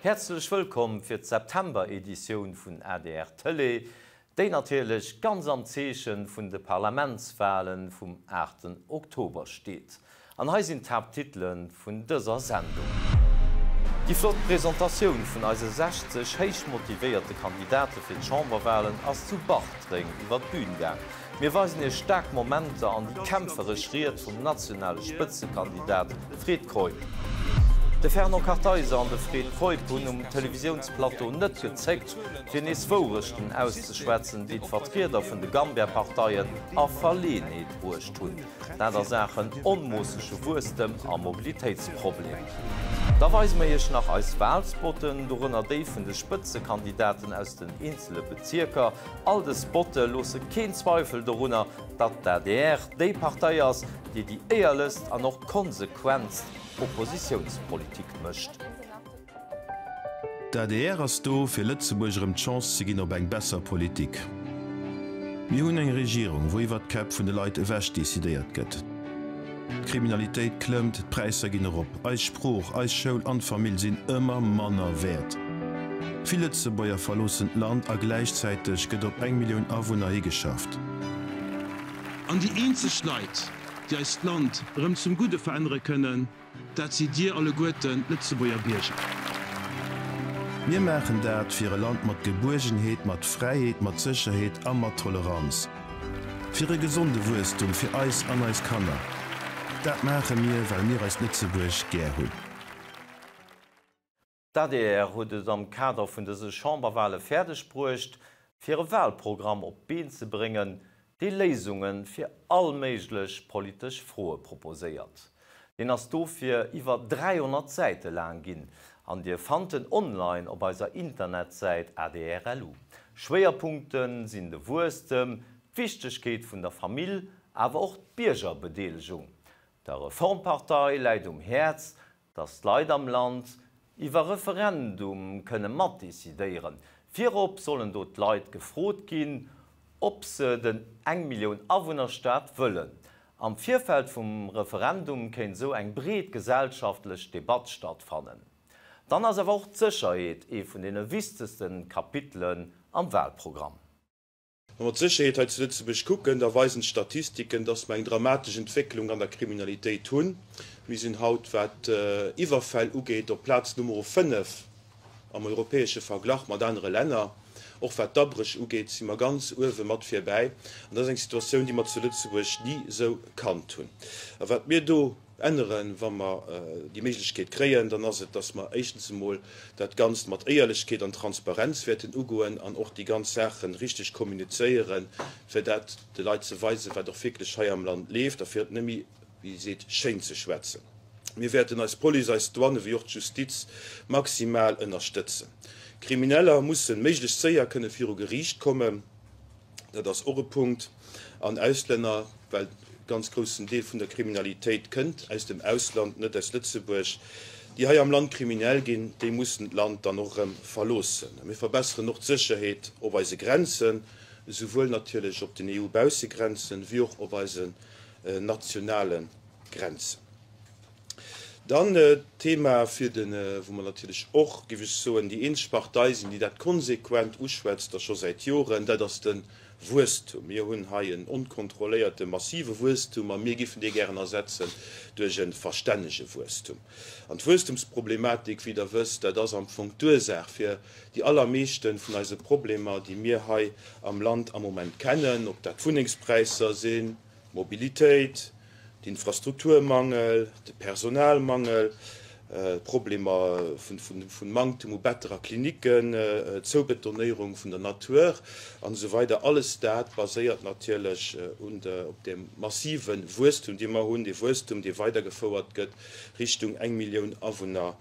Häerzlech wëllkomm fir d'September-Editioun vun adr Tëlee, déi natierlech ganz am Zeeche vun de Parlamentswalen vum 8 Oktober steet. An hei sinn d'Haapttitele vun dëser Sendung. Déi flott Presentatioun vun eise 60 héich motivéierte Kandidate fir d'Chamberwalen ass zu Bartreng iwwer d'Bün gaang. Mir weisen iech staark Momenter an déi kämpferesch Ried vum nationale Spëtzekandidat Fred Keup. De Fernand Kartheiser an de Fred Keup hunn um Televisiounsplateau net gezéckt, fir nees Wourechten auszeschwätzen, déi d'Vertrieder vun de Gambia-Parteien a Verleeënheet bruecht hunn. Dat a Saachen onmoossege Wuesstem a Mobilitéitsproblem. Da weise mer Iech nach eis Walspotten, dorënner déi vun de Spëtzekandidaten aus den eenzele Bezierker. All des Spotte loosse keen Zweifel dorunner, datt d'ADR déi Partei ass, déi déi éierlechst an och konsequentst Oppositiounspolitik mécht. D'adr ass do, fir Lëtzebuerg erëm d'Chance ze ginn op eng besser Politik. Mir hunn eng Regierung, wou iwwert d'Käpp vun de Leit ewech decidéiert gëtt. D'Kriminalitéit klëmmt, d'Präisser ginn erop, eis Sprooch, eis Schoul an d'Famill sinn ëmmer manner wäert. Vill Lëtzebuerger verloossen d'Land a gläichzäiteg gëtt op eng Millioun Awunner higeschafft. An déi eenzeg Leit, déi eist Land erëm zum Gudde verännere kënnen, Dat sidd Dir alleguerten, d'Lëtzebuerger Bierger. Mir maachen dat fir e Land mat Gebuergenheet, mat Fräiheet, mat Sécherheet a mat Toleranz. Fir e gesonde Wuesstum fir eis an eis Kanner. Dat maache mir, well mir eist Lëtzebuerg gär hunn. D'adr huet et am Kader vun dëse Chamberwale fäerdeg bruecht, fir e Walprogramm op d'Been ze bréngen, dee Léisunge fir all méiglech politesch Froe proposéiert. Deen ass dofir iwwer 300 Säite laang ginn an Dir fannt en online op eiser Internetsäit adr.lu. Schwéierpunkte sinn de Wuesstem, d'Wichtegkeet vun der Famill, awer och d'Biergerbedeelegung. Der Reformpartei läit um Häerz, datt d'Leit am Land iwwer Referendum kënne matdecidéieren. Virop sollen do d'Leit gefrot ginn, ob se den Eng-Millioun-Awunner-Staat wëllen. Am Virfeld vum Referendum kéint esou eng breet gesellschaftlech Debatt stattfannen. Dann ass awer och d'Sécherheet ee vun deene wichtegste Kapitelen am Walprogramm. Wa mer d'Sécherheet hei zu Lëtzebuerg kucken, da weisen d'Statistiken, dass mer eng dramatesch Entwécklung an der Kriminalitéit hunn. Mir sinn haut, wat Iwwerfäll ugeet, op Plaz Numero 5 am europäesche Verglach mat anere Länner. Och wat d'Abréch ugeet, si mer ganz uewe mat virbäi. An dat ass eng Situatioun, déi mer zu Lëtzebuerg ni esou kannt hunn. A wat mir do änneren, wa mer déi Méiglechkeet kréien, dann ass et, dass mer éischtens emol dat Ganzt mat Éierlechkeet an Transparenz wäerten ugoen an och déi ganz Saache richteg kommunizéieren, fir dat de Leit ze weisen, wat och wierklech hei am Land leeft a fir et net méi, wéi ee seet, schéin ze schwätzen. Mir wäerten eis Police, eis Douane wéi och d'Justiz maximal ënnerstëtzen. Krimineller mussen méiglechst séier kënne viru Geriicht kommen. Dat ass och e Punkt. An Auslänner, well e ganz groussen Deel vun der Kriminalitéit kënnt aus dem Ausland, net aus Lëtzebuerg, déi hei am Land kriminell ginn, déi mussen d'Land dann och erëm verloossen. Mir verbesseren och d'Sécherheet op eise Grenzen, esouwuel natierlech op den EU-Baussegrenzen, wéi och op eisen nationale Grenzen. Dann d'Thema fir de, wou mer natierlech och, géif ech soen, déi eenzeg Partei sinn, déi dat konsequent uschwätzt a scho säit Joren, dat ass de Wuesstum. Mir hunn hei en onkontrolléierte massive Wuesstum a mir géifen dee gären ersetzen duerch e verstännege Wuesstum. An d'Wuesstumsproblematik, wéi Der wësst, dat ass am Fong d'Ursaach fir déi allermeeschte vun eise Problemer, déi mir hei am Land am Moment kennen, ob dat d'Wunnengspräisser sinn, d'Mobilitéit, d'Infrastrukturmangel, de Personalmangel, d'Problemer vun Manktem u Better a Klinicken, d'Zoubetonéierung vun der Natur an esou weider, alles dat baséiert natierlech op deem massive Wuesstum, dee mer hunn, dee Wuesstum, dee weidergefouert gëtt Richtung eng Millioun Awunner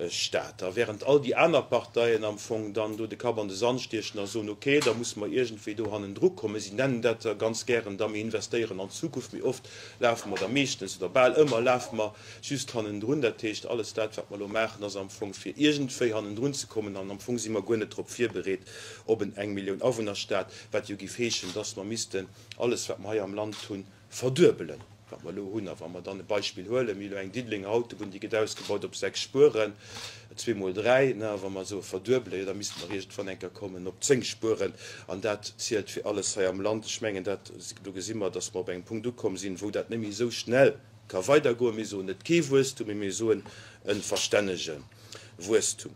Stad. A während all déi aner Parteien am Fong dann do de Kapp an de Sand stiechen a soen, ok, da musse mer iergendwéi do hannendru kommen, si nennen dat da ganz gären da, mir investéieren an d'Zukunft, mee oft lafe mer da meeschtens oder bal ëmmer lafe mer just hannendrun. Dat heescht, alles dat, wat mer elo maachen, ass am Fong fir iergendwéi hannendrun ze kommen an am Fong si mer guer net drop virbereet op en Eng-Millioun-Awunner-Stad, wat jo géif heeschen, dass mer missten alles, wat mer hei am Land hunn, verduebelen. Wat mer elo hunn, a wa mer dann e Beispill huelen, mir hu elo eng Diddelenger Autobunn, déi gëtt ausgebaut op 6 Spueren, zweemol 3, a wa mer soe verduebelen, jo da misste mer iergendwann eng Kéier kommen op 10 Spueren, an dat zielt fir alles hei am Land. Ech mengen, dat, do gesi mer, datt mer op engem Punkt ukomm sinn, wou dat net méi esou schnell ka weidergoen. Mir soen net kee Wuesstum, mee mir soen e verstännege Wuesstum.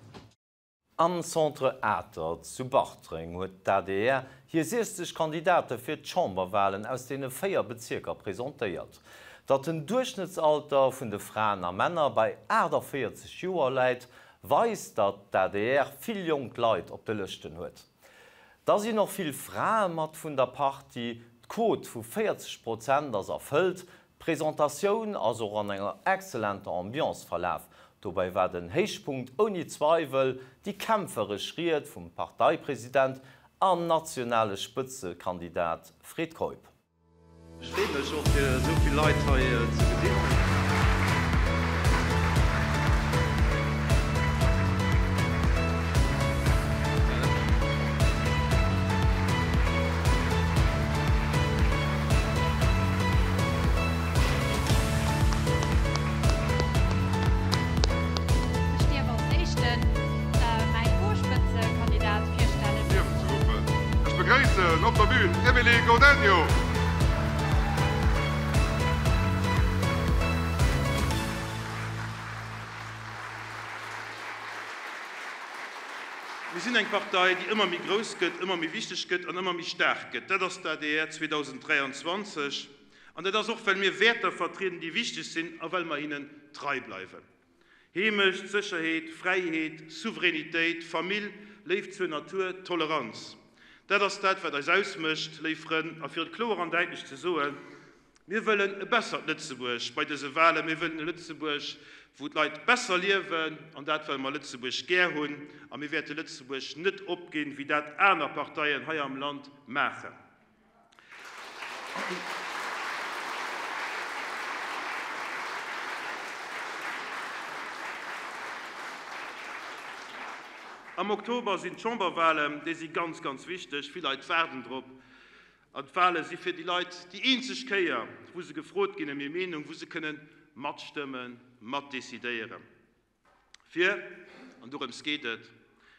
Am Centre Atert zu Bartreng huet d'ADR hir 60 Kandidate fir d'Chamberwalen aus deene 4 Bezierker presentéiert. Datt den Duerchschnëttsalter vun de Fraen a Männer bei 48 Joer läit, weist, datt d'ADR vill jonk Leit op de Lëschten huet. Da sinn och vill Frae mat vun der Partie, d'Quot vu 40 Prozent ass erfëllt, D'Presentatioun ass och an enger excellenter Ambiance verlaf. Dobäi war den Héichpunkt ouni Zweiwel déi kämpferesch Ried vum Parteipresident an nationale Spëtzekandidat Fred Keup. Ech freeë mech och fir esou vill Leit hei ze gesinn. Ech dierf als éischten mäi Co-Spëtzekandidat virstellen. Liewen ze ruffen. Ech begréissen op der Bühn d'Emilie Godenio. Mir sinn eng Partei, déi ëmmer méi grouss gëtt, ëmmer méi wichteg gëtt an ëmmer méi staark gëtt. Dat ass d'ADR 2023. An dat ass och, well mir Wäerter vertrieden, déi wichteg sinn a well mer hinnen trei bleiwen. Heemecht, Sécherheet, Fräiheet, Souveränitéit, Famill, Léift zur Natur, Toleranz. Dat ass dat, wat eis ausmécht, léif Frënn. A fir et kloer an däitlech ze soen, Mir wëllen e bessert Lëtzebuerg bei dëse Walen. Mir wëllen e Lëtzebuerg, wou d'Leit besser liewen, an dat well mer Lëtzebuerg gär hunn. A mir wäerte Lëtzebuerg net opginn, wéi dat aner Parteien hei am Land maachen. Am Oktober sinn d'Chamberwalen. Déi si ganz, ganz wichteg. Vill Leit waarden drop. An d'Wale si fir déi Leit déi eenzeg Kéier, wou se gefrot ginn ëm hir Meenung, wou se kënnen matstëmmen, matdecidéieren. Fir, an dorëms geet et,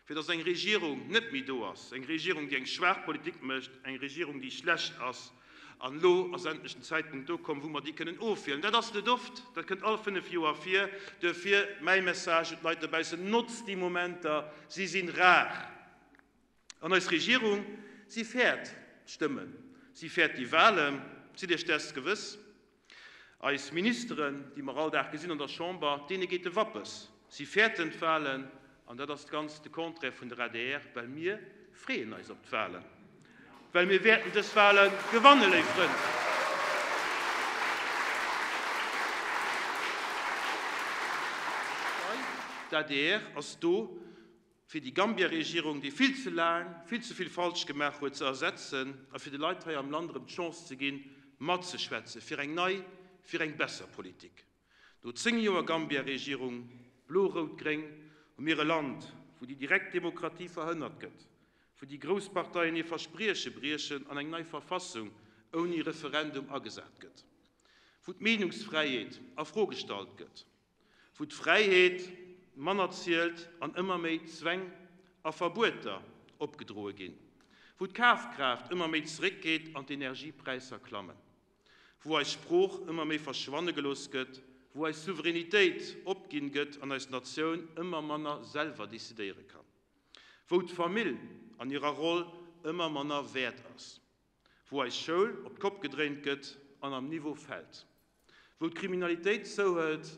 fir datt eng Regierung net méi do ass, eng Regierung, déi eng schwaach Politik mécht, eng Regierung, déi schlecht ass. An elo ass endlech den Zäitpunkt do komm, wou mer déi kënnen ofwielen. Dat ass net oft, dat kënnt all fënnef Joer vir. Duerfir mäi Message un d'Leit dobaussen, Notzt déi Momenter, si sinn rar! An eis Regierung, si fäert d'Stëmmen, si fäert déi Wahlen, sidd Iech däers gewëss. Eis Ministeren, déi mer all Dag gesinn an der Chamber, deene geet de Wappes, si fäerten d'Wahlen. An dat ass ganz de Contraire vun der adr, well mir freeën eis op d'Wahlen, well mir wäerten dës Wahle gewannen, léif Frënn. D'adr ass do, fir déi Gambia-Regierung, déi vill ze laang vill ze vill falsch gemaach huet, ze ersetzen a fir de Leit hei am Land erëm d'Chance ze ginn, matzeschwätze fir eng nei, fir eng besser Politik. No 10 Joer Gambia-Regierung, blo-rout-gréng, hu mir e Land, wou déi direkt Demokratie verhënnert gëtt, wou déi grouss Parteien hir Versprieche briechen an eng nei Verfassung ouni Referendum agesat gëtt, wou d'Meenungsfräiheet a Fro gestallt gëtt. wou d'Fräiheet manner zielt an ëmmer méi Zwäng a Verbueter opgedroe ginn, wou d'Kafkraaft ëmmer méi zeréckgeet an d'Energiepräisser klammen, wou eis Sprooch ëmmer méi verschwanne gelooss gëtt, wou eis Souveränitéit opginn gëtt an eis Natioun ëmmer manner selwer decidéiere kann, wou d'Famill an hirer Roll ëmmer manner wäert ass. Wou eis Schoul op d'Kopp gedréint gëtt an am Niveau fält. Wou d'Kriminalitéit zouhëlt,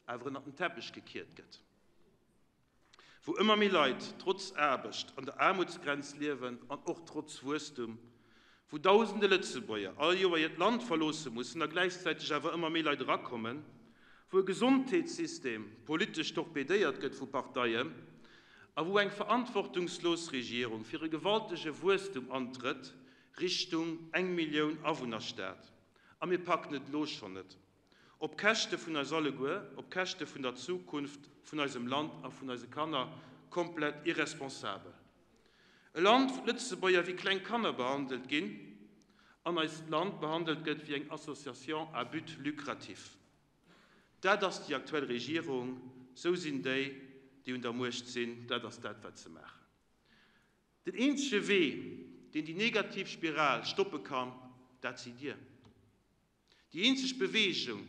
awer ënnert den Teppech gekiert gëtt. Wou ëmmer méi Leit trotz Aarbecht an der Aarmutsgrenz liewen an och trotz Wuesstum. Wou dausende Lëtzebuerger all Joer hiert Land verloosse mussen a gläichzäiteg awer ëmmer méi Leit erakommen. Wou e Gesondheetssystem politesch torpedéiert gëtt vu Parteien a wou eng verantwortungslos Regierung fir e gewaltege Wuesstum antrëtt Richtung eng Millioun Awunnerstad. A mir packen et elo schonn net. Op Käschte vun eis alleguer, op Käschte vun der Zukunft vun eisem Land a vun eise Kanner. Komplett irresponsabel. E Land, wou d'Lëtzebuerger wéi kleng Kanner behandelt ginn. An eist Land behandelt gëtt wéi eng Association à but lucratif. Dat ass déi aktuell Regierung, sou sinn déi, déi un der Muecht sinn, dat ass dat, wat se maachen. Den eenzege Wee, deen déi negativ Spiral stoppe kann, dat sidd Dir. Déi eenzeg Beweegung,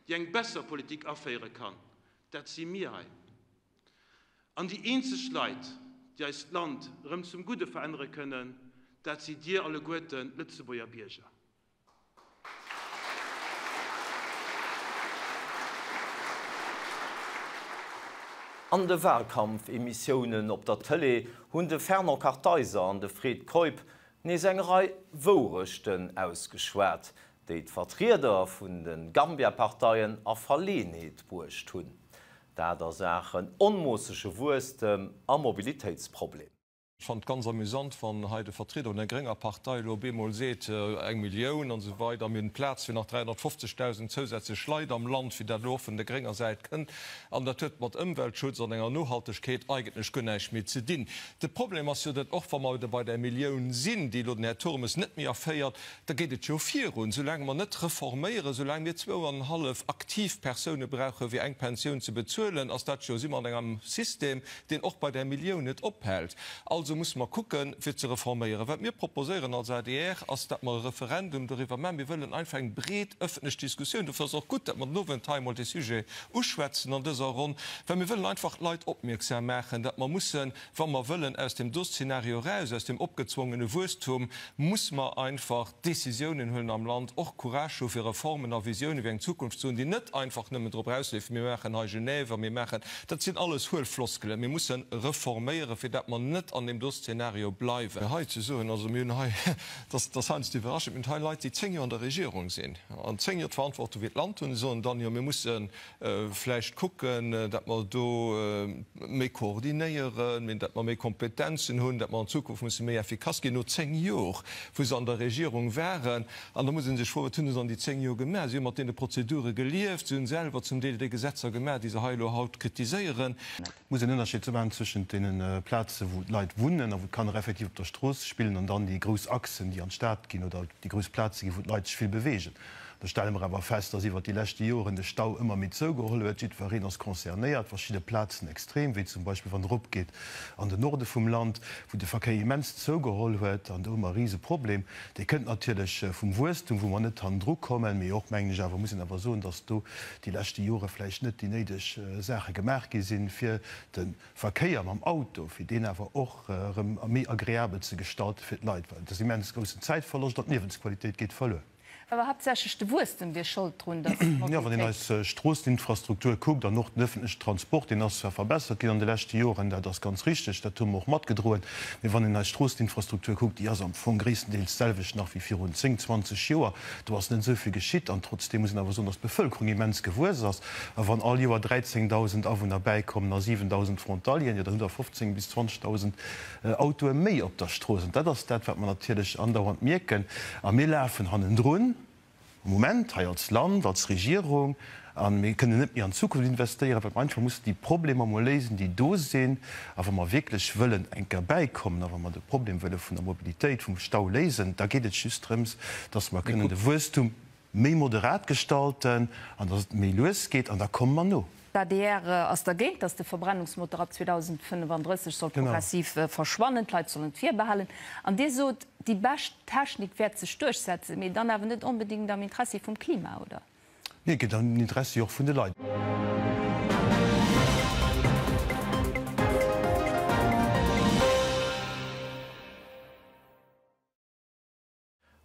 déi eng besser Politik aféiere kann, dat si mir hei. An déi eenzeg Leit, déi eist Land erëm zum Gudde verännere kënnen, dat sidd Dir alleguerten, d'Lëtzebuerger Bierger. An de Wahlkampfemissiounen op der Tëlee hunn de Fernand Kartheiser an de Fred Keup nees eng Rei Wourechten ausgeschwat, déi d'Vertrieder vun de Gambia-Parteien a Verleeënheet bruecht hunn. Dat a Saachen onmoossege Wuesstem a Mobilitéitsproblem. Ech fannen et ganz amüsant, wann hei de Vertrieder vun der grénger Partei elo op eemol seet, eng Millioun an esou weider, mir hunn Plaz fir nach 350.000 zousätzlech Leit am Land, wéi dat elo och vun der grénger Säit kënnt. An dat huet mat Ëmweltschutz an enger Nohaltegkeet eigentlech guer näischt méi ze dinn. De Problem ass jo, datt och wa mer bei där Millioun sinn, déi elo den Här Turmes net méi erféiert, da geet et jo virun. Soulaang mer net reforméieren, soulaang mir zwou an en hallef aktiv Persoune brauche fir eng Pensioun ze bezuelen, ass dat jo, si mer an engem System, deen och bei där Millioun net ophält. Also musse mer kucken, fir ze reforméieren. Wat mir proposéieren als adr, ass, datt mer e Referendum doriwwer maachen. Mir wëllen einfach eng breet ëffentlech Diskussioun. Dofir ass et och gutt, datt mer den Owend hei emol dee Sujet uschwätzen an dëser Ronn, well mir wëllen einfach d'Leit opmierksam maachen, datt mer mussen, wa mer wëllen aus deem do Szenario eraus, aus deem opgezwongene Wuesstum, muss mer einfach Décisiounen huelen am Land, och Courage hu fir Reformen a Visiounen fir eng Zukunft ze hunn, déi net einfach nëmmen drop erausleefen, mir maachen hei Genève a mir maachen, dat sinn alles huel Floskelen. Mir musse reforméieren, fir dat mer net an deem do Szenario bleiwen. Hei ze soen, also mir hunn hei, dat ass heiansdo iwwerraschend, mir hunn hei Leit, déi 10 Joer an der Regierung sinn an 10 Joer d'Verantwortung fir d'Land hunn, soen dann, jo mir mussen vläicht kucken, datt mer do méi koordinéieren, datt mer méi Kompetenzen hunn, datt mer an Zukunft musse méi effikass ginn, no 10 Jor, wou se an der Regierung waren. An da muss ee sech froen, Wat hunn se dann déi 10 Jor gemaach? Si hu mat deene Prozedure gelieft, si hunn selwer zum Deel déi Gesetzer gemaach, déi se hei elo haut kritiséieren. Et muss een Ënnerscheed ze maachen zwëschent deene Plaze wou d'Leit wunnen a wou d'Kanner effektiv op der Strooss spillen an dann déi grouss Achsen, déi an d'Stad ginn oder déi grouss Plaze ginn, wou d'Leit sech vill beweegen. Do stelle mer awer fest, dass iwwert déi leschte Joren de Stau ëmmer méi zougeholl huet. Jiddwereen ass concernéiert, verschidde Plazen extrem, wéi zum Beispill wann der eropgeet an den Norde vum Land, wou de Verkéier immens zougeholl huet. An do hu mer e Riseproblem. Dee kënnt natierlech vum Wuesstum, wou mer net hannendru kommen, mee och, mengen ech awer, muss een awer soen, dass do déi leschte Jore vläicht net déi néideg Saache gemaach gi sinn, fir de Verkéier mam Auto, fir deen awer och erëm méi agreabel ze gestalten fir d'Leit, well et ass immens groussen Zäitverloscht an d'Liewensqualitéit geet verluer. Awer haaptsächlech de Wuesstem wier Schold drun, datt Jo, wann een eis Stroosseninfrastruktur kuckt an och den öffentlechen Transport, deen ass zwar verbessert ginn an de leschte Joren, dat ass ganz richtig, dat hu mer och matgedroen, mee wann een eis Stroosseninfrastruktur kuckt, déi ass am Fong gréisstendeels d'selwecht nach wéi virun 10, 20 Joer. Do ass net esou vill geschitt. An trotzdeem muss een awer soen, datt d'Bevëlkerung immens gewuess ass. A wann all Joer 13.000 Awunner bäikommen a 7.000 Frontalieren, jo dann hutt Der 15 bis 20.000 Autoe méi op der Strooss. An dat ass dat, wat mer natierlech andauernd mierken. A mir lafen hannendrun am Moment hei als Land, als Regierung. A mir kënnen net méi an d'Zukunft investéieren, well mer einfach mussen déi Problemer emol léisen, déi do sinn. A wa mer wierklech wëllen eng Kéier bäikommen a wa mer de Problem wëlle vun der Mobilitéit, vum Stau léisen, da geet et just drëms, dass mer kënnen de Wuesstum méi moderat gestalten an dass et méi lues geet, an da komme mer no. D'adr ass dergéint, datt de Verbrennungsmotor ab 2035 soll progressiv verschwannen. D'Leit sollen et virbehalen. An Dir sot, déi bescht Technik wäert sech duerchsetzen, mee dann awer net onbedéngt am Interessi vum Klima, oder? Nee, et geet am Interessi och vun de Leit.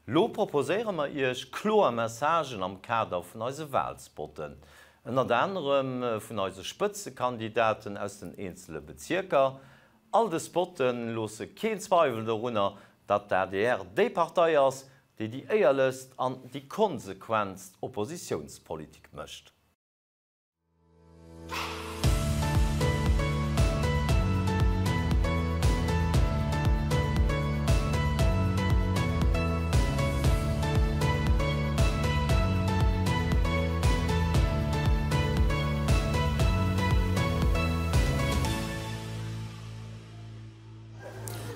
Lo proposéiere mer Iech kloer Messagen am Kader vun eise Wahlspotten, ënnert anerem vun eise Spëtzekandidaten aus den eenzele Bezierker. All des Spotte loosse keen Zweiwel dorunner, datt d'ADR déi Partei ass, déi déi éierlechst an déi konsequentst Oppositiounspolitik mécht.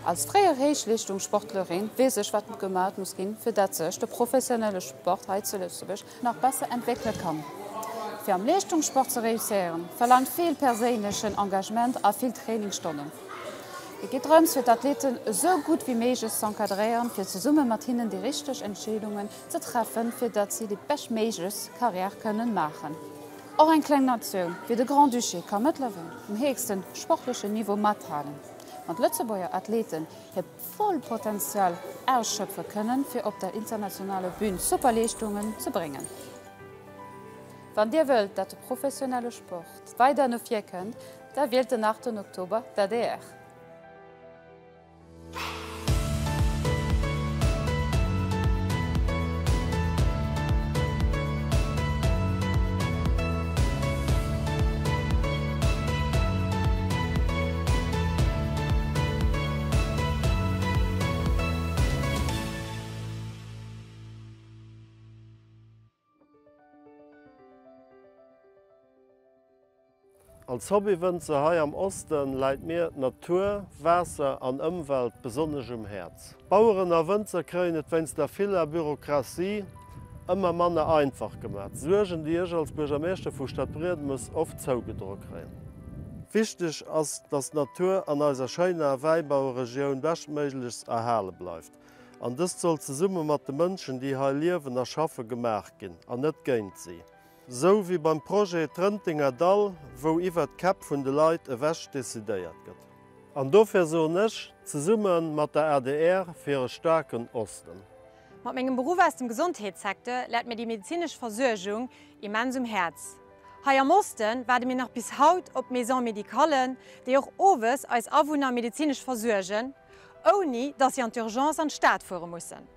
Als fréier Héichleeschtungssportlerin weess ech wat gemat muss ginn, fir dat sech de professionelle Sport hei zu Lëtzebuerg nach besser entwéckele kann. Fir am Leeschtungssport ze reusséieren, verlaangt vill perséinlechen Engagement a vill Trainingsstonnen. Et geet drëms fir d'Athleten esou gutt wéi méiglech z'encadréieren, fir zesumme mat hinnen déi richteg Entscheedungen ze treffen, fir dat si déi beschtméiglechst Carrière kënnen maachen. Och eng kleng Natioun wéi de Grand-Duché ka mëttlerweil um héchsten sportlechen Niveau mathalen. Wann d'Lëtzebuerger Athleten hiert voll Potential ausschöpfe kënnen, fir op der internationaler Bühn super Leeschtungen ze bréngen. Wann Dir wëllt, dat de professionelle Sport weider no vir kënnt, da wielt den 8 Oktober d'ADR. Als Hobbywënzer hei am Osten läit mir d'Natur, Waasser an Ëmwelt besonnesch um Häerz. Baueren a Wënzer kréien et wéinst der viller Bürokratie ëmmer manner einfach gemaach. Suergen, déi ech als Buergermeeschter vu Stadbriedemes oft zougedroe kréien. Wichteg ass, dass d'Natur an eiser schéiner Wäibaueregioun beschtméiglechst erhale bleift. An dëst soll zesumme mat de Mënschen, déi hei liewen a schaffe gemaach ginn, an net géint si. Sou wéi beim Projet Trëntenger Dall, wou iwwert d'Käpp vun de Leit ewech decidéiert gëtt. An dofir soen ech, zesumme mat der adr fir e staarken Osten. Mat mengem Beruff aus dem Gesondheetssecteur läit mir déi medezinesch Versuergung immens um Häerz. Hei am Oste waarde mir nach bis haut op d'Maisons médicallen, déi och owes eis Awunner medezinesch versuergen, ouni dass si an d'Urgence an d'Stad fuere mussen.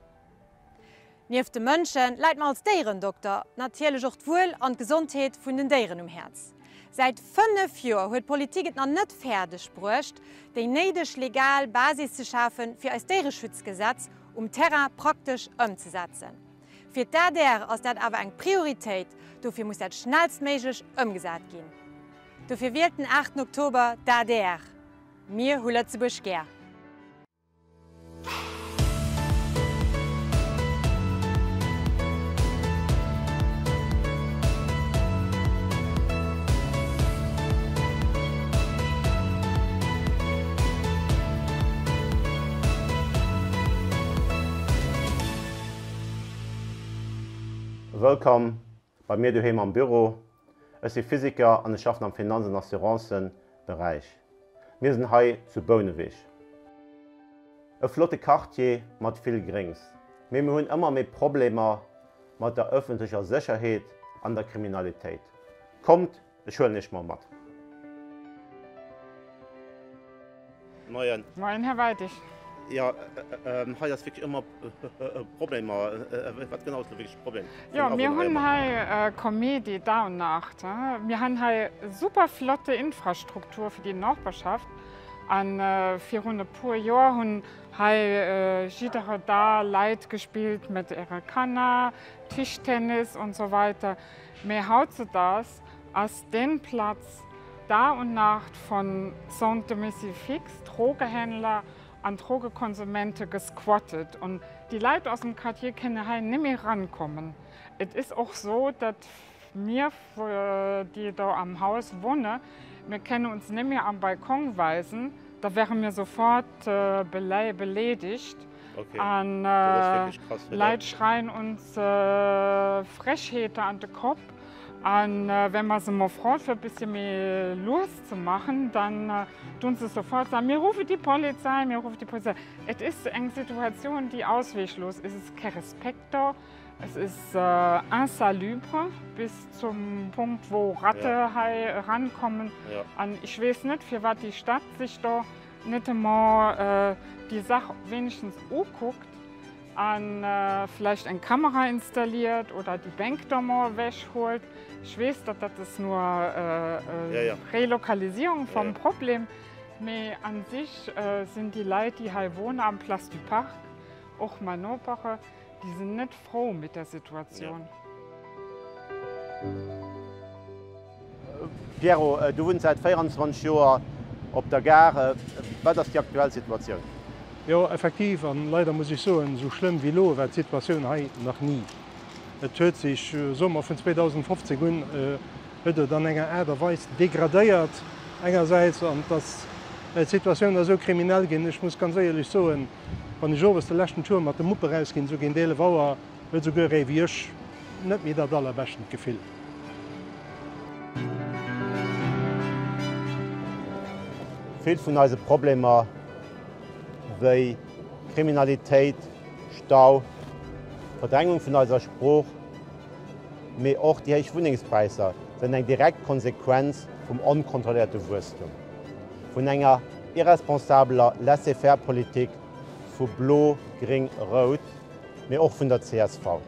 Nieft de Mënsche läit mer als Déierendokter natierlech och d'Wuel an d'Gesondheet vun den Déieren um Häerz. Säit 5 Joer huet d'Politik et nach net fäerdeg bruecht, déi néideg legal Basis ze schafen, fir eist Déiereschutzgesetz um Terrain praktesch ëmzesetzen. Fir d'ADR ass dat awer eng Prioritéit, dofir muss dat schnellstméiglech ëmgesat ginn. Dofir wielt den 8 Oktober d'ADR. Mir hu Lëtzebuerg gär! Wëllkomm bei mir doheem am Büro. Ech si Physiker an ech schaffen am Finanz an Assurancen Beräich. Mir sinn hei zu Bouneweg. E flotte Quartier mat vill Gréngs. Mee mir hunn ëmmer méi Problemer mat der ëffentlecher Sécherheet an der Kriminalitéit. Kommt, ech huelen iech mol mat. Moien. Moien, Här Weidig. Jo, hei ass wierklech ëmmer Problemer. Wat genau ass elo wierklech de Problem? Jo, mir hunn hei Komedi Dag und Nacht. Mir hunn hei super flotte Infrastruktur fir déi Noperschaft. A virun e puer Joer hunn hei jiddere Dag Leit gespillt mat hire Kanner, Tischtennis und so weiter. Mee hautzudags ass deen Platz Dag und Nacht von Sans Domicile Fixe, Drogehändler an Drogekonsumente gesquattet und déi Leit aus dem Quartier kënne hei nemmi rankommen. Et is och so, dat mir, déi do am Haus wunne, mir kenne uns nemmi am Balkon weisen, da wäre mir sofort beledigt an Leit schreien uns Frechheete an de Kopp. An wenn mer se mol froen fir e bëssche méi lues ze maachen, dann tun se sofort sagen, mir rufe die Polizei, mir rufe die Polizei. Et is eng Situatioun, déi ausweglos is. Es is kee Respekt do, es is insalubre bis zum Punkt, wou Ratte hei erankommen. An ech weess net, firwat déi Stad sech do net emol déi Sach wenigstens ukuckt. A vläicht eng Kamera installiert oder déi Bänk do mol ewech huelt. Ech weess, datt dat ass nur Relokalisierung vum Problem, mee an sich sinn déi Leit, déi hei wohnen am Place du Parc, och mei Nopere, déi sinn net frou mit der Situatioun. Pierrot, du wunns säit 24 Joer op der Gare. Wat ass déi aktuell Situatioun? Jo, effektiv, an leider muss ech soen, esou schlëmm wéi elo war d'Situatioun hei nach ni. Et huet sech, soe mer, vun 2015 un huet et an enger Aart a Weis degradéiert engersäits, an et ass d'Situatioun ass esou kriminell ginn. Ech muss ganz éierlech soen, wann ech owes de leschten Tour mat de Mupp erausginn, esou géint 11 Auer, huet esouguer ee wéi ech net méi dat allerbeschtent Gefill. Vill vun eise Problemer wéi Kriminalitéit, Stau, Verdrängung vun eiser Sprooch, mee och déi héich Wunnengspräisser sinn eng direkt Konsequenz vum onkontrolléierte Wuesstum, vun enger irresponsabeler Laissez-faire-Politik vu Blo-Gréng-Rout, mee och vun der csv.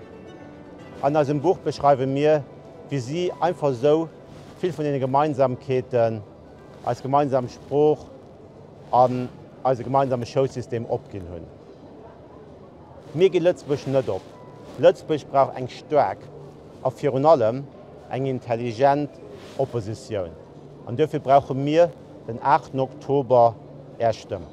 An eisem Buch beschreiwe mir, wéi si einfach esou vill vun deene Gemeinsamkeeten, eis gemeinsam Sprooch an eise gemeinsame Schoulsystem opginn hunn. Mir gi Lëtzebuerg net op. Lëtzebuerg brauch eng staark a virun allem eng intelligent Oppositioun. An duerfir brauche mir den 8 Oktober Är Stëmm.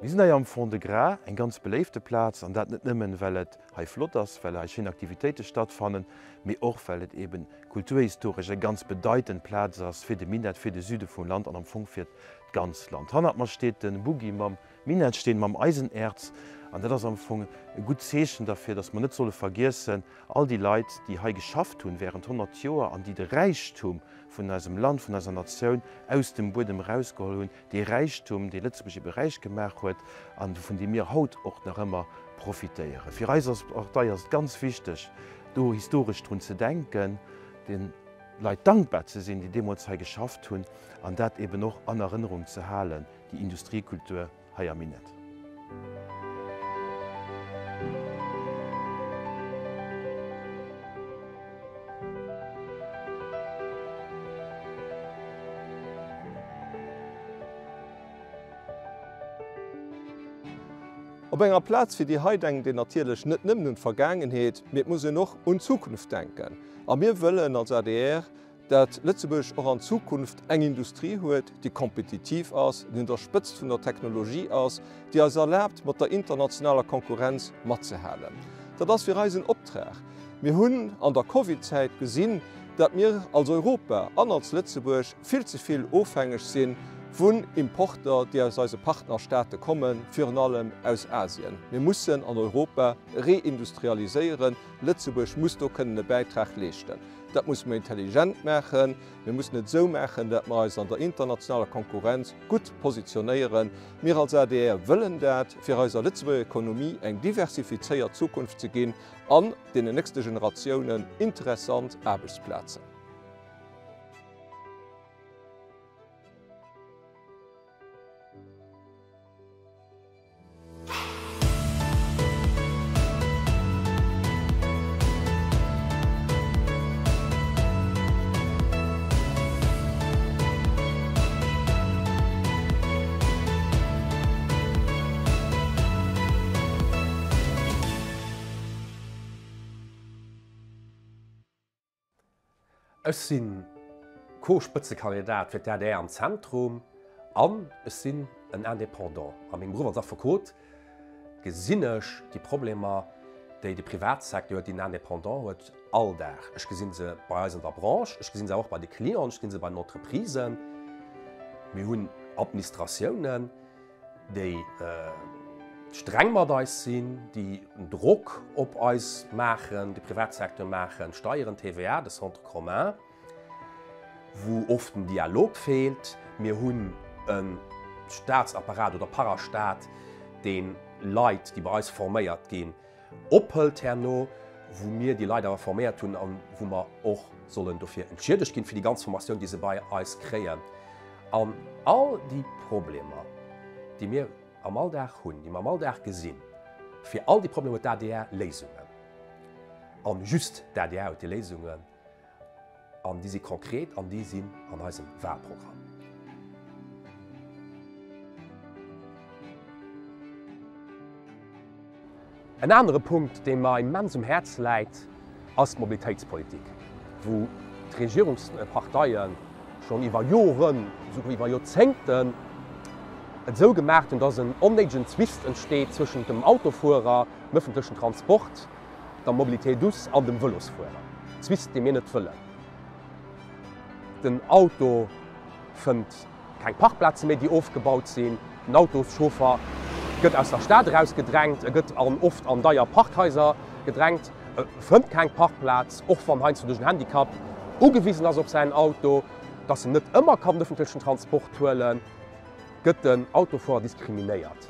Mir sinn hei am Fond-de-Gras, eng ganz beléifte Plaz, an dat net nëmmen, well et hei flott ass, well hei schéin Aktivitéite stattfannen, mee och well et eben kulturhistoresch eng ganz bedeitend Plaz ass fir de Minett, fir de Süde vum Land an am Fong fir d'ganz Land. Hannert mer steet de Buggi mam Minettsteen, mam Eisenerz, an dat ass am Fong e gutt Zeechen derfir, dass mer net solle vergiessen, all déi Leit, déi hei geschafft hunn während 100 Joer an déi de Räichtum vun eisem Land, vun eiser Natioun aus dem Buedem erausgeholl hunn, dee Räichtum, dee Lëtzebuerg ebe räich gemaach huet an vun deem mir haut och nach ëmmer profitéieren. Fir eis als Partei ass et ganz wichteg, do historesch drun ze denken, de Leit dankbar ze sinn, déi deemools hei geschafft hunn, an dat eben och an Erënnerung ze halen, déi Industriekultur hei am Minett. Op enger Plaz wéi déi hei denkt een natierlech net nëmmen un d'Vergaangenheet, mee et muss een och un d'Zukunft denken. A mir wëllen als adr, dat Lëtzebuerg och an Zukunft eng Industrie huet, déi kompetitiv ass, déi un der Spëtzt vun der Technologie ass, déi eis erlaabt, mat der internationaler Konkurrenz matzehalen. Dat ass fir eis en Optrag. Mir hunn an der Covid-Zäit gesinn, dat mir als Europa an als Lëtzebuerg vill ze vill ofhängeg si vun Importer, déi aus eise Partnerstaate kommen, virun allem aus Asien. Mir mussen an Europa reindustrialiséieren. Lëtzebuerg muss do kënnen e Bäitrag leeschten. Dat musse mer intelligent maachen. Mir mussen et esou maachen, dat mer eis an der internationaler Konkurrenz gutt positionéieren. Mir als adr wëllen dat, fir eiser Lëtzebuerger Ekonomie eng diversifizéiert Zukunft ze ginn an deenen nächste Generatiounen interessant Aarbechtsplazen. Ech si Co-Spëtzekandidat fir d'ADR am Zentrum an ech sinn en Indépendant. A mengem Beruff als Affekot gesinn ech déi Problemer, déi de Privatsecteur huet, déi den Indépendant huet, all Dag. Ech gesi se bei eis an der Branche, ech gesi se awer och bei de Clienten, ech gesi se bei den Entreprisen. Mir hunn Administratiounen, déi streng mat eis sinn, déi en Drock op eis maachen, de Privatsecteur maachen, Steieren, TVA, de Centre commun, wou oft den Dialog feelt. Mir hunn e Statsapparat oder Parastaat, dee Leit, déi bei eis forméiert ginn, Ophëlt herno, wou mir déi Leit awer forméiert hunn a wou mer och sollen dofir entschiedegt ginn, fir déi ganz Formatioun, déi se bei eis kréien. An all déi Problemer, déi mir am Alldag hunn, déi mer am Alldag gesinn, fir all déi Problemer huet d'ADR Léisungen. An just d'ADR huet déi Léisungen an déi si konkret an déi sinn an eisem Wahlprogramm. En anere Punkt, dee mer immens um Häerz läit, ass d'Mobilitéitspolitik, wou d'Regierungsparteie schonn iwwer Joren, esouguer iwwer Joerzéngten et esou gemaach hunn, dass en onnéidegen Zwist entsteet zwëschent dem Autofuerer, dem ëffentlechen Transport, der Mobilité douce an dem Vëlosfuerer. Zwist, dee mir net wëllen. Den Auto fënnt keng Parkplaze méi, déi ofgebaut sinn. Den Autoschauffer gëtt aus der Stad erausgedrängt, e gëtt an oft an deier Parkhaiser gedrängt, e fënnt keng Parkplaz, och wann heiansdo duerch en Handicap ugewisen ass op säin Auto, dass en net ëmmer kann den ëffentlechen Transport huelen, gëtt den Autofuerer diskriminéiert.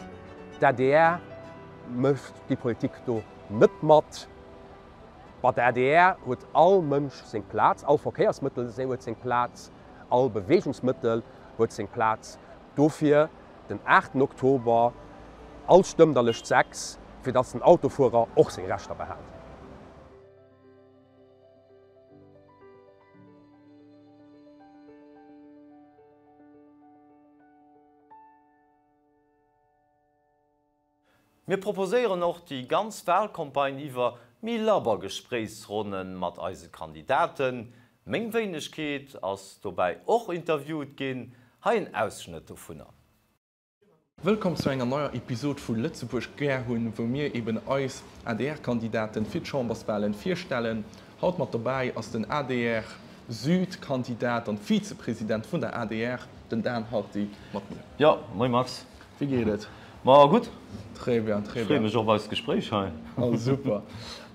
D'adr mécht déi Politik do net mat. Bei der adr huet all Mënsch seng Plaz, all Verkéiersmëttel huet seng Plaz, all Beweegungsmëttel huet seng Plaz. Dofir den aachten Oktober all Stëmm der Lëscht 6, fir datt den Autofuerer och seng Rechter behält. Mir proposéieren och déi ganz Wahlcampagne iwwer méi labber Gespréichsronne mat eise Kandidaten. Meng Wéinegkeet ass dobäi och interviewt ginn. Hei en Ausschnëtt dovunner. Wëllkomm zu enger neier Episod vu Lëtzebuerg gär hunn, wou mir eben eis ADR-Kandidaten fir d'Chamberswalen virstellen. Haut mat dobäi ass den adr Süd Kandidat an Vizepresident vun der adr, den Dan Hardy mat mir. Jo, moie Max. Wéi geet et? Ma gutt. Très bien, très bien. Ech freeë mech op eist Gespréich hei. Oh super.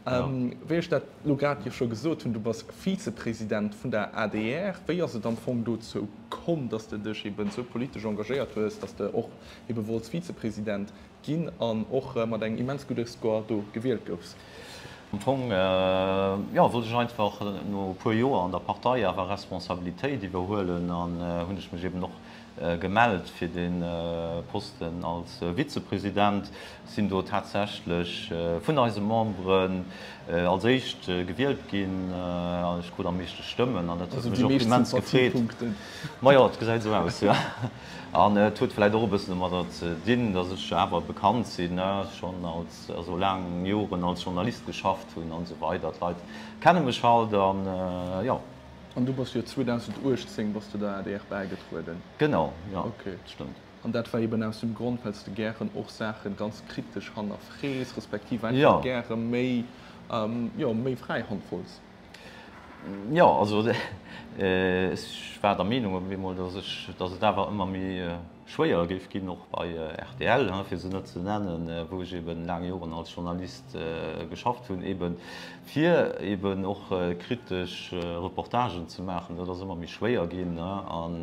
Wéi ech dat elo grad jo scho gesot hunn, du bass Vizepresident vun der adr. Wéi ass et am Fong dozou komm, dass de dech eben esou politesch engagéiert hues, dass de och ebe wollts Vizepresident ginn an och mat engem immens gudde Score do gewielt goufs? Am Fong, jo, wollt ech einfach no e puer Joer an der Partei awer Responsabilitéit iwwerhuelen an hunn ech mech eben och gemellt fir dee Posten als Vizepresident. Sinn do tatsächlech vun eise Memberen als éischt gewielt ginn. Ech krut am meeschte Stëmmen an dat huet mech och immens gefreet. Majo, et gesäit esou aus, jo. An et huet vläicht och e bëssen domadder ze dinn, datt ech awer bekannt sinn, schonn als, also laang Joren als Journalist geschafft hunn an esou weider. D'Leit kenne mech halt an jo. An du bass jo 2018 bass du der adr bäigetrueden. Genau, jo, stëmmt. An dat war eben aus dem Grond, well s de gären och Saachen ganz kritesch hannerfrees, respektiv einfach gäre méi, jo, méi fräi Hand wollts. Jo, also ech war der Meenung op eemol, datt ech, datt et awer ëmmer méi schwéier géif ginn, och bei rtl, fir se net ze nennen, wou ech eben laang Joren als Journalist geschafft hunn, eben fir eben och kritesch Reportagen ze maachen. Dat ass ëmmer méi schwéier ginn. An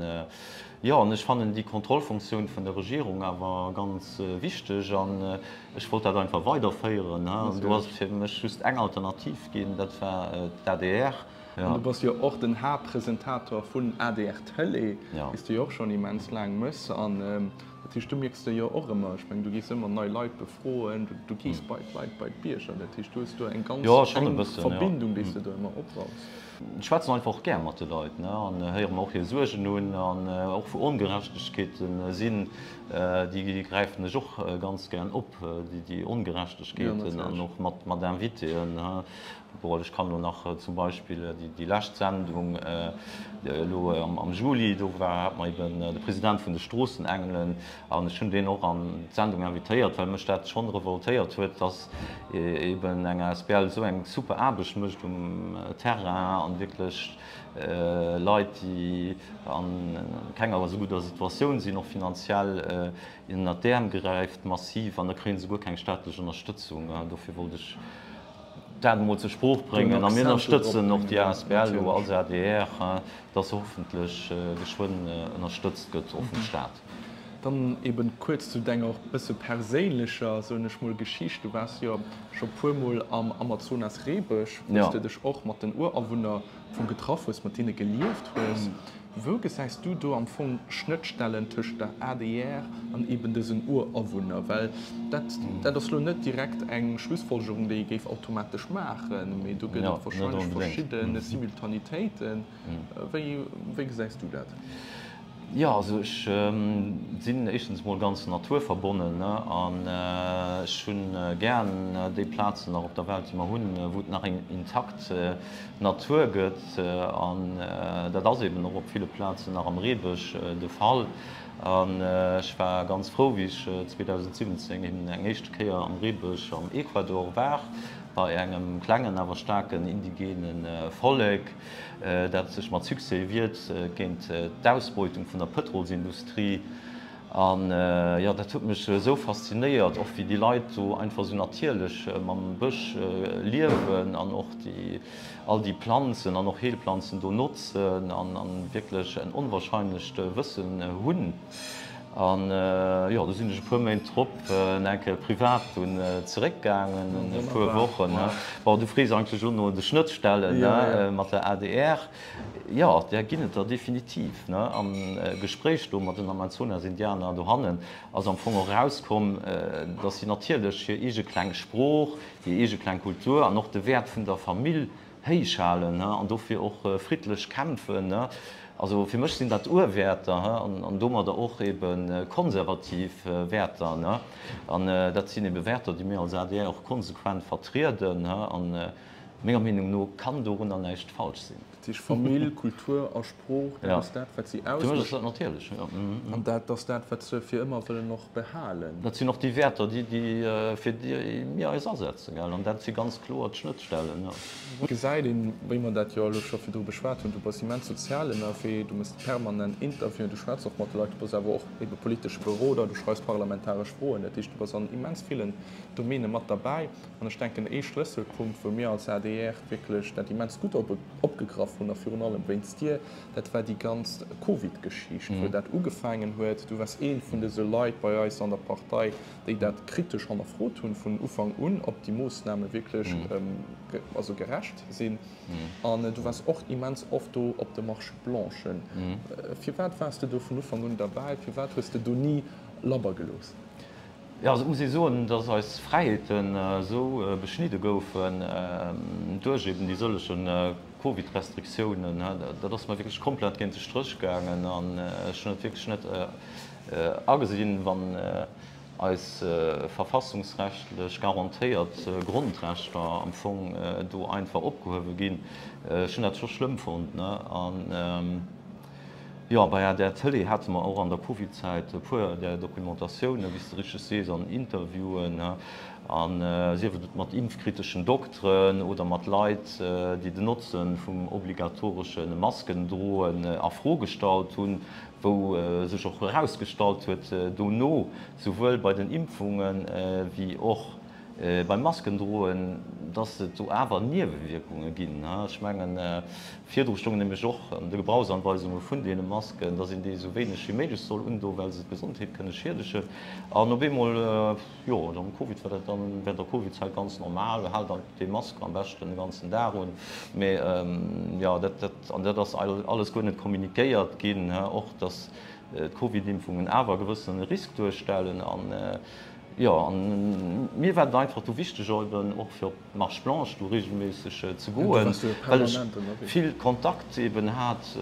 jo, an ech fannen déi Kontrollfunktioun vun der Regierung awer ganz wichteg an ech wollt dat einfach weiderféieren. An do ass et fir mech just eng Alternativ ginn, dat war d'ADR. An du bass jo och den Haaptpresentator vun adr Tëlee, dee s du jo och schonn immens laang mëss. An dat heescht, do mierks de jo och ëmmer, ech mengen, du gees ëmmer nei Leit befroen, du gees bei d'Leit, bei d'Bierger. Dat heescht, du hues do eng ganz enk Verbindung, déi s de do ëmmer opbaus. Ech schwätzen einfach och gär mat de Leit an héiere mer och hir Suergen un an och wou Ongerechtegkeete sinn, déi gräifen ech och ganz gär op, déi Ongerechtegkeeten an och mat Invitéen. Bon, ech kann elo nach zum Beispill déi lescht Sendung elo am Juli, do war, hat mer eben de President vun de Stroossenengelen an ech hunn deen och an d'Sendung invitéiert, well mech dat schonn revoltéiert huet, dass eben eng asbl esou eng super Aarbecht mécht um Terrain an wierklech Leit, déi an kenger esou gudder Situatioun sinn, och finanziell, ënnert d'Äerm gräift massiv an da kréie se guer keng staatlech Ënnerstëtzung. Dofir wollt ech dat emol zur Sprooch bréngen a mir ënnerstëtzen och déi asbl elo als adr, dass se hoffentlech geschwënn ënnerstëtzt gëtt, och vum Staat. Dann eben kuerz zu denger och bësse perséinlecher, soen ech mol, Geschicht. Du waars jo scho puer mol am Amazonas-Reebësch, wou s de dech och mat den Urawunner vum getraff hues, mat hinne gelieft hues. Wou gesäis du do am Fong Schnëttstellen tëscht der adr an eben dësen Urawunner? Well dat, dat ass lo net direkt eng Schlussfolgerung, déi ee géif automatesch maachen, mee do gëtt et wahrscheinlech verschidde Simultanitéiten. Wéi, wéi gesäis du dat? Jo, also ech sinn éischtens mol ganz naturverbonnen an ech hunn gären déi Plazen nach op der Welt, déi mer hunn, wou et nach eng intakt Natur gëtt. An dat ass eben och op ville Plazen nach am Reebësch de Fall. An ech war ganz frou, wéi ech 2017 eben eng éischte Kéier am Reebësch am Ecuador war, bei engem klengen awer staarken indigene Vollek. dat sech mat Succès wiert géint d'Ausbeutung vun der Pëtrolsindustrie. An jo, dat huet mech esou faszinéiert, och wéi déi Leit do einfach esou natierlech mam Bësch liewen an och déi all déi Planzen an och Heelplanzen do notzen an wierklech en onwahrscheinlecht Wëssen hunn. An jo, du sinn ech e puer Méint drop eng Kéier privat dunn zeréckgaangen, e puer Wochen. Bon, du frees eigentlech elo no de Schnëttstellen mat der adr. Jo, där ginn et der definitiv. Am Gespréich do mat den Amazonas-Indianer dohannen ass am Fong och erauskomm, datt si natierlech hir eege kleng Sprooch, hir eege kleng Kultur an och de Wäert vun der Famill héich halen an dofir och friddlech kämpfen. Also fir mech sinn dat Urwäerter an domadder och ebe konservativ Wäerter. An dat sinn ebe Wäerter, déi mir als adr och konsequent vertrieden. A menger Meenung no kann dorunner näischt falsch sinn. Dat heescht Famill, Kultur a Sprooch, dat ass dat, wat si ausmécht. Fir mech ass dat natierlech, jo. An dat ass dat, wat se fir ëmmer wëllen och behalen. Dat sinn och déi Wäerter, déi, fir déi mir eis asetzen, gell. An dat si ganz kloer d'Schnëttstellen, jo. Et gesäit een, wéi mer dat jo elo scho virdru beschwat hunn, du bass immens sozial ënnerwee, du méchs permanent Interviewen, du schwätz och mat de Leit, du bass awer och ebe politesche Beroder, du schreifs parlamentaresch Froen, dat heescht, du bass an immens villen Domäne mat derbäi. An ech denken, ee Schlësselpunkt, wou mir als adr wierklech dat immens gutt opgegraff hunn, a virun allem wéinst dir, dat war déi ganz Covid-Geschicht, wou dat ugefaangen huet. Du waars ee vun dëse Leit bei eis an der Partei, déi dat kritesch hannerfrot hunn vun Ufank un, ob déi Moossname wierklech also gerecht sinn. An du waars och immens oft do op de Marches blanchen. Firwat waars de do vun Ufank un derbäi? Firwat hues de do ni labber gelooss? Jo, also et muss ee soen, datt eis Fräiheeten esou beschnidde goufen duerch eben déi sëllege Covid-Restriktiounen. Dat ass mer wierklech komplett géint de Stréch gaangen an ech hunn et wierklech net agesinn, wann eis verfassungsrechtlech garantéiert Grondrechter am Fong do einfach opgehuewe ginn. Ech hunn dat scho schlëmm fonnt. An jo, bei der Tëlee hate mer och an der Covid-Zäit e puer där Documentatiounen, wéi s de richteg sees, an Interviewen, a sief et mat impfkriteschen Dokteren oder mat Leit, déi den Notze vum obligatoresche Maskendroen a Fro gestallt hunn. wou sech och erausgestallt huet dono, souwuel bei den Impfunge wéi och beim Maskendroen, dass et do awer Niewewierkunge ginn. Ech mengen, virdru stoung nämlech och an de Gebrauchsanweisunge vun deene Masken, dass een déi esou wéineg wéi méiglech soll undoen, well se d'Gesondheet kënne schiedegen. An op eemol, jo, am Covid war dat dann, während der Covid-Zäit ganz normal, haalt déi Mask am beschten de ganzen Dag un. Mee jo, dat, dat, an dat ass alles guer net kommunikéiert ginn, och datt d'Covid-Impfungen awer e gewëssene Risk duerstellen. An jo, an mir war et einfach du wichteg, eben och fir op d'Marche blanche do reegelméisseg ze goen, well ech vill Kontakt eben hat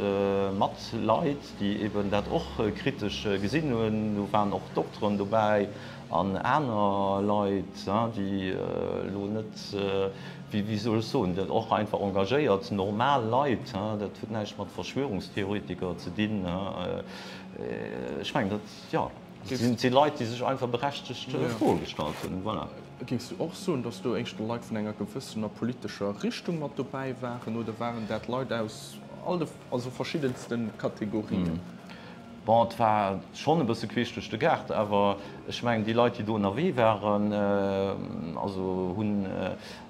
mat Leit, déi eben dat och kritesch gesinn hunn. Do waren och Dokteren dobäi an aner Leit, déi elo net, wéi soll ech soen, och einfach engagéiert, normal Leit, dat huet näischt mat Verschwörungstheoretiker ze dinn. Ech mengen, dat, jo, si Leit, déi sech einfach berechtegt Froe gestallt hunn. Voilà. Géifs du och soen, datt do éischter Leit vun enger gewëssener politescher Richtung mat dobäi waren oder waren dat Leit aus all de, also verschiddenste Kategorien? Bon, et war schonn e bësse queesch duerch de Gaart, awer ech mengen, déi Leit, déi do ënnerwee waren, also hunn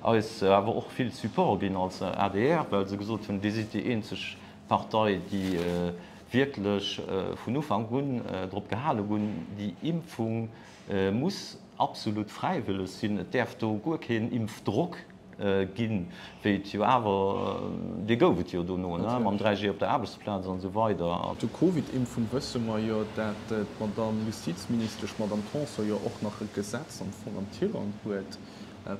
eis awer och vill Support ginn als adr, well se gesot hunn, Dir sidd déi eenzeg Partei, déi wierklech vun Ufank un drop gehale hunn, déi Impfung muss absolut fräiwëlleg sinn, et däerf do guer keen Impfdrock. ginn, wéi et jo awer, dee gouf et jo dono, ne, mam 3G op der Aarbechtsplaz an esou weider. Zur Covid-Impfung wësse mer jo, dat d'Madamm Justizministesch, d'Madamm Tanson, jo och nach e Gesetz am Fong am Tirang huet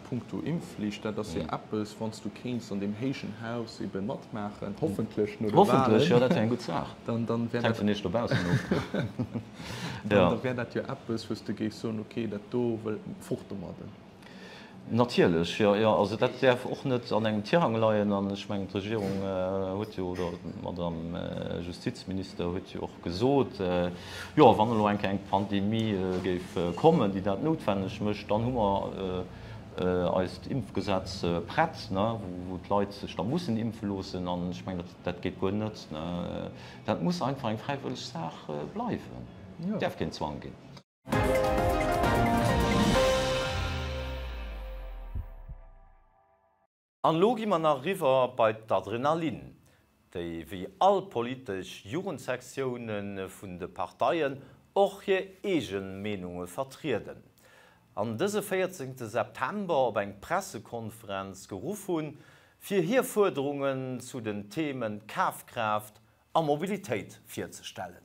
punkto Impfflicht. Dat ass jo eppes, wann s du kéints an deem héijen Haus ebe matmaachen, hoffentlech no de Wahlen. Hoffentlech, jo, dat wär eng gutt Saach. Dann, dann wär dat. Hänkt vun Iech dobaussen of. Dann wär dat jo eppes, wou s du géifs soen, okay, dat do wëll, fort domadden. Natierlech, jo, jo. Also dat däerf och net an engem Tirang leien. An ech mengen, d'Regierung huet jo, oder d'Madame Justizminister huet jo och gesot, jo, wann elo eng Kéier eng Pandemie géif kommen, déi dat noutwenneg mécht, dann hu mer eist Impfgesetz prett, wou d'Leit sech da mussen impfe loossen. An ech mengen, dat geet guer net. Dat muss einfach eng fräiwëlleg Saach bleiwen. Et däerf keen Zwang ginn. An elo gi mer nach eriwwer bei d'Adrenalin, déi wéi all politesch Jugendsektioune vun de Parteien och hir eege Meenunge vertrieden, an dëse 14 September op eng Pressekonferenz geruff hunn, fir hir Fuerderungen zu den Themen Kafkraaft a Mobilitéit virzestellen.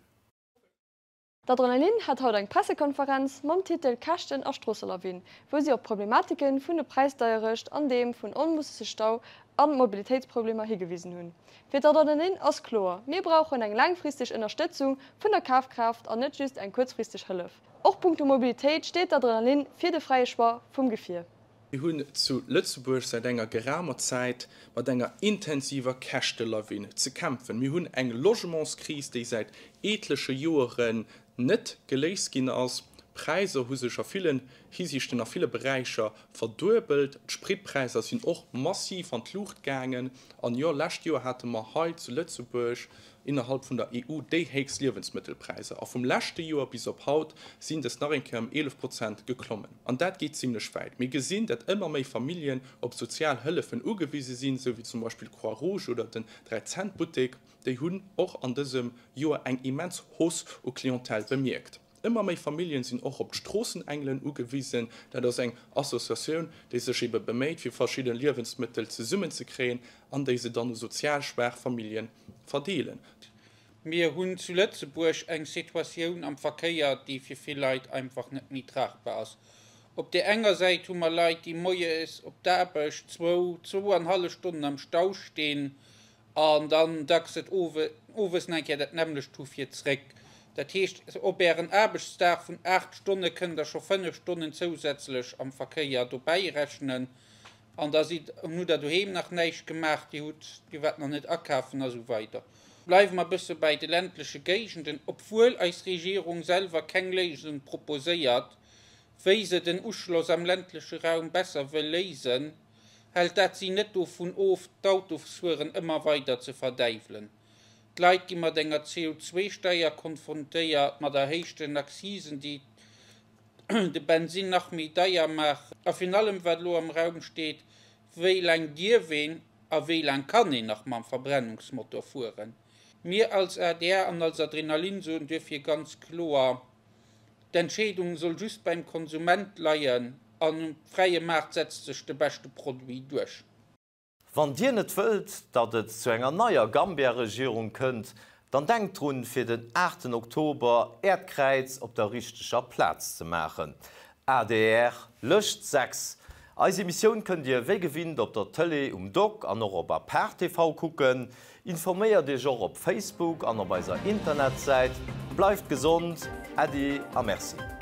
D'Adrenalin hat haut eng Pressekonferenz mam Titel Käschten a Stroosselawin, wou si op d'Problematike vun de Präisdeierecht an deem vun onmoossege Stau a Mobilitéitsproblemer higewisen hunn. Fir d'Adrenalin ass kloer, Mir brauchen eng laangfristeg Ënnerstëtzung vun der Kafkraaft an net just eng kuerzfristeg Hëllef. Och punkto Mobilitéit steet d'Adrenalin fir de fräie Choix vum Gefier. Mir hunn zu Lëtzebuerg säit enger geraumer Zäit mat enger intensiver Käschtelawin ze kämpfen. Mir hunn eng Logementskris, déi säit etleche Joeren net geléist ginn ass. D'Präisser hu sech a villen Hisiichten, a ville Beräicher verduebelt. D'Spritpräisser sinn och massiv an d'Luucht gaangen. An jo, lescht Joer hate mer hei zu Lëtzebuerg innerhalb vun der EU déi héchst Liewensmëttelpräisser. A vum leschte Joer bis op haut sinn dës nach eng Kéier ëm 11 Prozent geklommen. An dat geet zimlech wäit. Mir gesinn, datt ëmmer méi Familljen op sozial Hëllefen ugewise sinn, esou wéi zum Beispill d'Croix Rouge oder den Dräi-Cent-Buttek. Déi hunn och an dësem Joer eng immens Hausse u Clientèle bemierkt. Ëmmer méi Familljen sinn och op d'Stroossenengelen ugewisen. Dat ass eng Associatioun, déi sech ebe beméit, fir verschidde Liewensmëttel zesummenzekréien an déi se dann u sozial schwaach Familljen verdeelen. Mir hunn zu Lëtzebuerg eng Situatioun am Verkéier, déi fir vill Leit einfach net méi tragbar ass. Op där enger Säit hu mer Leit, déi moies op d'Aarbecht zwou, zwou an hallef Stonnen am Stau stinn an dann dacks et owes nach eng Kéier dat nämmlecht hu fir zréck. Dat heescht, op Ären Aarbechtsdag vun 8 Stonne kënnt Der scho 5 Stonnen zousätzlech am Verkéier dobäi rechnen. An da sidd, hutt Der doheem nach näischt gemaach, Dir hutt, Dir waart nach net akafen a sou weider. Bleiwe mer e bësse bäi de ländleche Géigenden, obwuel eis Regierung selwer keng Léisung proposéiert, wéi se den Uschloss am ländleche Raum besser wëll léisen, hält dat si net dovun of, d'Autosfueren ëmmer weider ze verdäiwelen. D'Leit gi mat enger CO2-Steier konfrontéiert, mat erhéichten Accisen, déi de Bensinn nach méi deier maachen. A virun allem, wat elo am Raum steet, Wéi laang dierf een a wéi laang kann een nach mam Verbrennungsmotor fueren? Mir als adr an als Adrenalin soen duerfir ganz kloer, D'Entscheedung soll just beim Konsument leien an um fräie Maart setzt sech de beschte Produit duerch. Wann Dir net wëllt, datt et zu enger neier Gambia-Regierung kënnt, dann denkt drun, fir den aachten Oktober Äert Kräiz op der richteger Plaz ze maachen. Adr, Lëscht 6. Eis Emissioun kënnt Dir wéi gewinnt op der Tëlee um Dock an och op Apart TV kucken. Informéiert Iech och op Facebook an op eiser Internetsäit. Bleift gesond, Äddi a Merci.